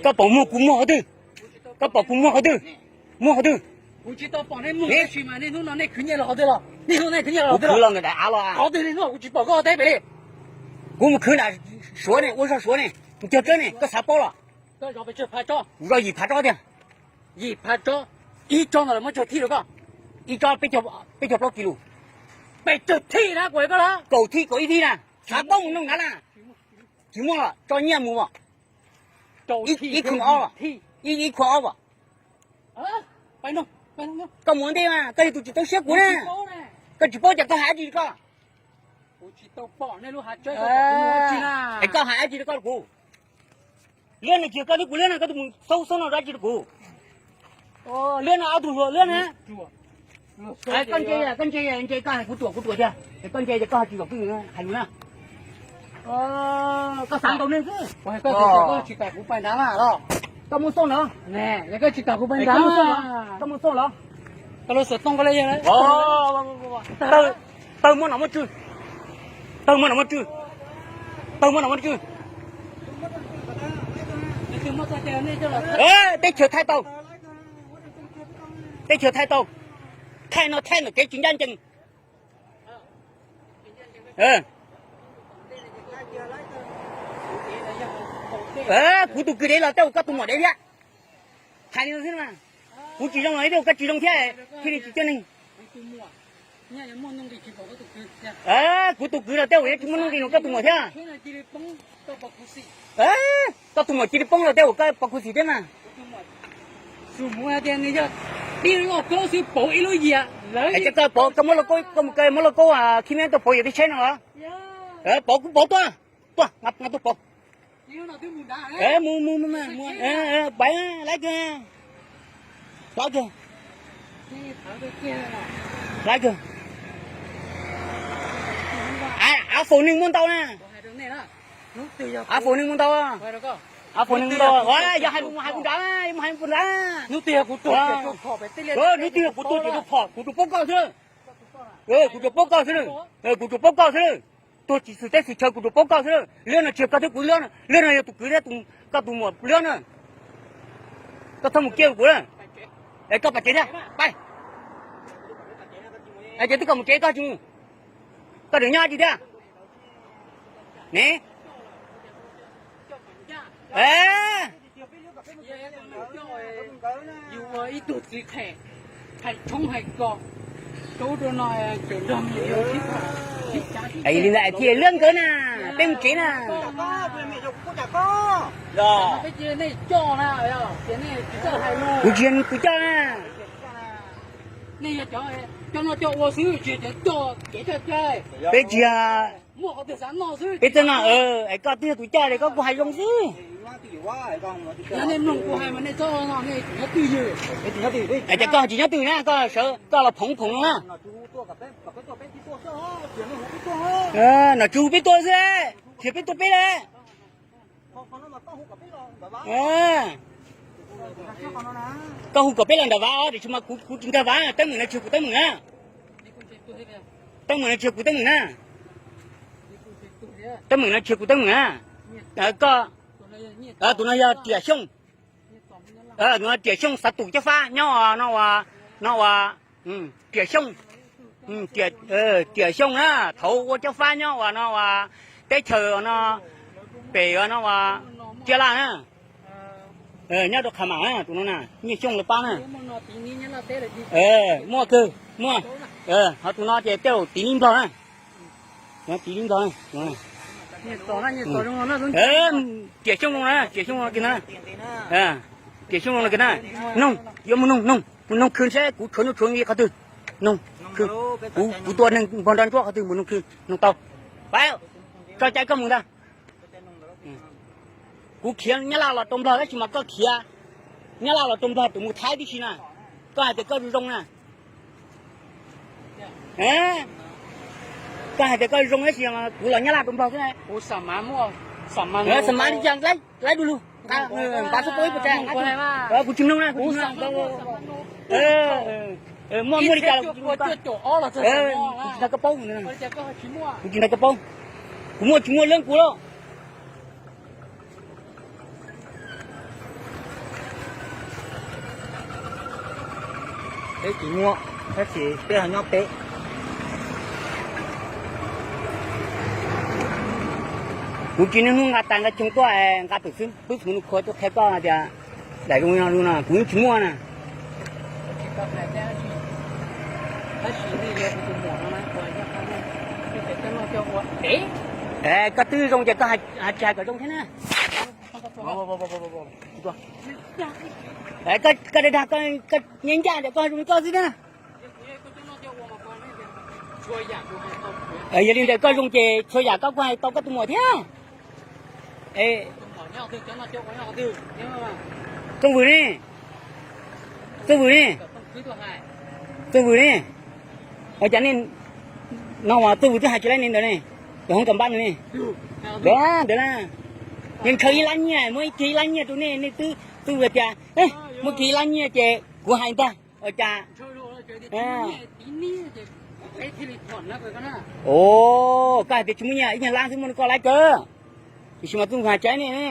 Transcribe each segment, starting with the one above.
Koj pom muag kuv muag qhov twg? Koj pom kuv muag qhov twg? Muag qhov twg? Kuv tsis tau pom nej muag tab sis mas nej hnub no nej khwv nyiaj los qhov twg los? Nej hnub no nej khwv nyiaj los qhov twg los? Kuv khwv los ntawm daim av los. Qhov twg nej hnub no kuv tsis pom koj teb pem li. Kuv mus khwv nram Suav ne, ua zog Suav ne, mus cog tsawb ne, koj xav paub los? Kuv zog yim phav tsob tiag. Yim phav tsob, ib tsob no lawv muab tsawg thij rau koj? Ib tsob peb caug plaub kis lus. Peb caug thij na kuv hais koj los? Kaum thij kaum ib thij na. Xav paub mus noog nav na. Tsis muaj los tso nyiaj mus os. Ib khw ob, ib khw ob os. Koj mus ua ntej mas koj yog tus tsis tau siab kuv na. Koj tsis paub ces koj hais dab tsi rau koj? Es koj hais dab tsi rau koj rau kuv? Liab no tsis yog koj thiab kuv liab no, koj tus mus xaub xaub no dab tsi rau kuv? Liab no ob tug hluas liab na. Koj ntse, koj ntse, ntse koj hais kuv ruam kuv ruam tiag, koj ntse ces koj tsis zaum twj ywm hais lus na. Koj xav ntaus neeg xwb. Koj tsis kam kuv pais nrad los? Koj muaj xauj los? Koj tsis kam kuv pais nrad los? Koj muaj xauj los? Tawg muab nom muab tswj. Tawg muab nom muab tswj. Tawg muab nom muab tswj. Teb chaws thaij tau. Teb chaws thaij tau. Thaij no thaij ntawm kev tsis ncaj ncees. Kuv tus kwv dev los tej zaum koj tus muam dev thiab. Hais li no xwb mas. Kuv tsis zoo los tej zaum koj tsis zoo thiab, thiaj li tsis coj neeg. Kuv tus kwv los tej zaum yuav tsis muaj nuj nqis rau koj tus muam thiab. Koj tus muam cia li poob los tej zaum koj pov khuv xim thiab mas. Cov koj pov, koj muab lauj kaub, koj mus kaw muab lauj kaub khib meb tuaj pov yawm teb tsheb no los? Pov kuv pov tuaj, tuaj, tuaj pov. Mus, mus, mus, mus, pais, laiv kawg, laiv kawg, laiv kawg. Av faus neeg muaj ntau na. Av faus neeg muaj ntau. Av faus neeg muaj ntau. Yog hais lus mus hais kuv nrad, mus hais kuv nrad. Hnub twg yog kuv tuag ces rau phom kuv tsuas paub koj xwb. Kuv tsuas paub koj xwb, kuv tsuas paub koj xwb. Tuag tsis xwm teb xwm chaw kuv tsuas paub koj xwb. Liab no tsis yog koj thiab kuv liab, liab no yog tus kwv thiab koj tus muam liab na. Koj txhob mus kiaj kuv na. Es koj pam tsev thiab, pais. Es ces twb kom mus tsev koj tsis mus. Koj tseem nyob dab tsi thiab ne? Li ntawd thiaj liab nkawd na, peb mus tsev na. Kuv tsis yog tus coj na. Peb tsis yog, peb txawj no, es koj twb yog tus coj li koj kuj hais zoo xwb. Es ces koj tsis nyob twj na, koj sawv koj los phoov phoov no na. Nom tswv hu peb tuaj xwb, tsis yog peb tuaj peb lawm. Koj hu kom peb los nram Vav os, tiam sis mas kuv tsis nkag Vav, teeb meem no tsis yog kuv teeb meem na. Teeb meem no tsis yog kuv teeb meem na. Teeb meem no tsis yog kuv teeb meem na. Koj, tus no yog Riam Xyooj. Tus no Riam Xyooj xav tus Cob Fab nyob no uas, no uas, Riam Xyooj. Riam Xyooj na, thaum ua Cob Fab nyob uas no uas teb chaws no, pem no uas Tsiaj Laj na. Nyob rau Qhas Mam na, tus no na, Nyiaj Xyooj lawv pab na. Muaj kawg, muaj. Ho tus no ces tej zaum tiv nib Nplog na. Tiv nib Nplog. Riam Xyooj no na, Riam Xyooj no na, Riam Xyooj no na. Noog, yuav mus noog, noog, mus noog khw seb kuv tshuav nyuj tshuav nqi qhov twg. Noog khw, kuv tua neeg npog nra ntsuab qhov twg mus noog khw, noog tau. Pab, tso cai koj mus ntag. Kuv khiav Nyab Laj los rau Nplog tab sis mas koj khiav Nyab Laj los rau Nplog tus mus Thaib tib si na. Koj hais tias koj zoo na. Koj hais tias koj zoo tab sis kuv los Nyab Laj rau Nplog xwb na. Xam mav li cas laib du lug, npav xub pab ib puas tsa. Kuv tsis mloog na, kuv tsis mloog. Muaj muaj li cas los kuv tsis nrog koj paub. Kuv tsis nrog koj paub. Kuv muaj tsis muaj leej kuv lawm. Peb tsis muaj, tab sis peb ho nyob peb. Kuv tsis niaj hnub nqa tas nqa coog tuaj nqa pem xwb, peb txhua nus khua tuaj qhia koj tias daim zoo li no, kuv yeej tsis muaj na. Koj twb zoo ces koj tsis hais kom zoo thiab na. Koj dag dag, koj nyob ncaj ntawm koj zoo li koj xwb thiab. Yog li ntawd koj zoo ces txhua yam koj kuj hais tau koj tus muam thiab. Txuj Vwm ne, Txuj Vwm ne, Txuj Vwm ne. Ua cas nej no as, Txuj Vwm twb hais tsis laib nej ntawd ne, tus hoob kas npab no ne. Ntawd na, nws ntshaw ib lab nyiaj, muab ib kiag ib lab nyiaj rau nej, nej twb, Txuj Vwm tias muab kiag ib lab nyiaj ces kuv hais ntag. Ua cas? Koj hais tias tsis muaj nyiaj, ib nyuag lab xwb muaj koj lab kawg. Tiam sis mas Txuj Vwm hais tsis laib nej ne.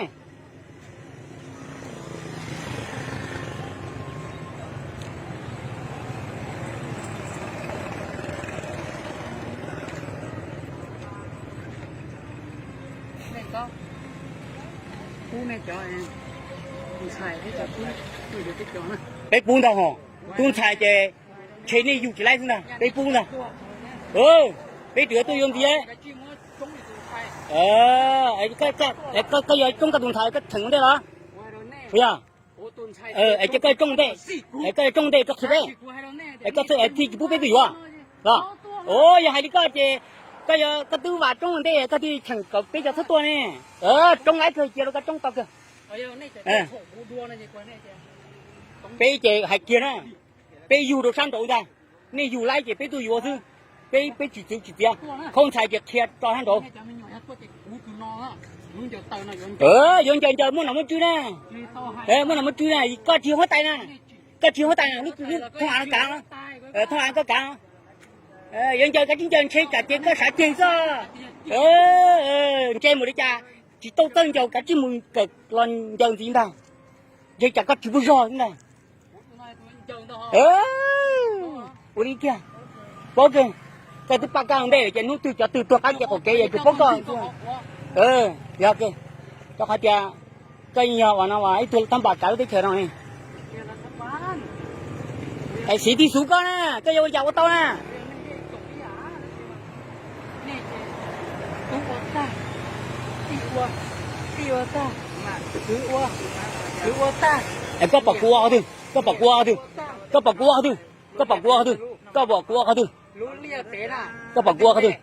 Peb pub ntag hos, tub ntxhais ces ntshe nej yug tsis laib xwb ntag, peb pub ntag. Peb twb tuaj yuav ntxiv. Koj yog coob koj tus ntxhais koj theem ua ntej los? Puas yog? Es ces koj coob ntej, koj coob ntej koj qhia peb, es koj thiaj tsis pub peb tuaj yuav los? Yog hais li koj ces koj yog koj twb vam roob ua ntej koj thiaj cheem kom peb cov txhob tuaj ne. Roob laib kawg cia rau koj roob tau kawg. Peb ces hais kiag na, peb yug rau sab nraud ntag, nej yug laib ces peb tuaj yuav xwb, peb peb tsis txwv tsis txiav, khaub ntxhais ces qhia tso sab nraud. Yuav ncaws ncaws muaj nom muaj tswv na, muaj nom muaj tswv na, koj tsis yog huab tais na, koj tsis yog huab tais na, thoob av kav, thoob av koj kav. Yuav ncaws kav tsij ncaws ntshe tsam ces koj sav ceg xwb. Ntshe mus li cas tsis tau txawj ncaws kav tsij mus kawm los ncaws ntxiv ntag, ntshe tsam koj tsis muaj zog xwb ntag. Ua li kiag, paub kawg, koj twb pab koj ua ntej ces hnub twg cov twg tuag qab ces qaum kev yuav tsum paub koj. Yog kawg, rau qhov tias koj yog uas no ib tug thab npas kav lub teb chaws no. Es siv tij xuv koj na, koj yuav ua yam ua tau na. Es koj pom kuv ua qhov twg? Koj pom kuv ua qhov twg? Koj pom kuv ua qhov twg? Koj pom kuv ua qhov twg? Koj pom kuv ua qhov twg? Koj pom kuv ua qhov twg?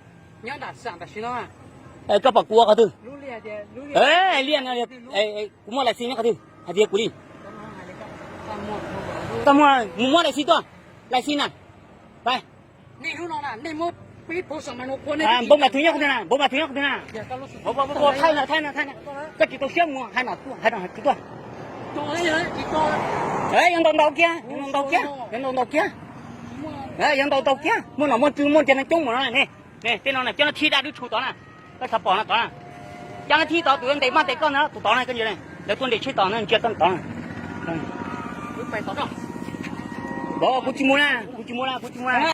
Koj pom kuv ua qhov twg? Liaj no, kuv muaj lais xi nyob qhov twg? Hais tias kuv li. Koj muaj, mus muab lais xi tuaj. Lais xi na. Npauv mas twg nyob qhov twg na? Npauv mas twg nyob qhov twg na? Thaij na, thaij na, thaij na. Koj tsis tau siab mus hais no, hais no tsis tuaj. Yuav ntaus ntaus kiag, yuav ntaus ntaus kiag, yuav ntaus ntaus kiag. Yuav ntaus ntaus kiag, muaj nom muaj tswv muaj ntiag neeg coob mus no ne. Tej no na cov no thib dab dub tshuv tod na. Koj xav pom no tod na. Cov no thib tod tus ntes maj ntes koj ntawd tus tod na, koj ntsia, lawv tuaj ntes tsheb tod na, ntsia koj tod na. Kuv tsis mus na, kuv tsis mus na, kuv tsis mus na.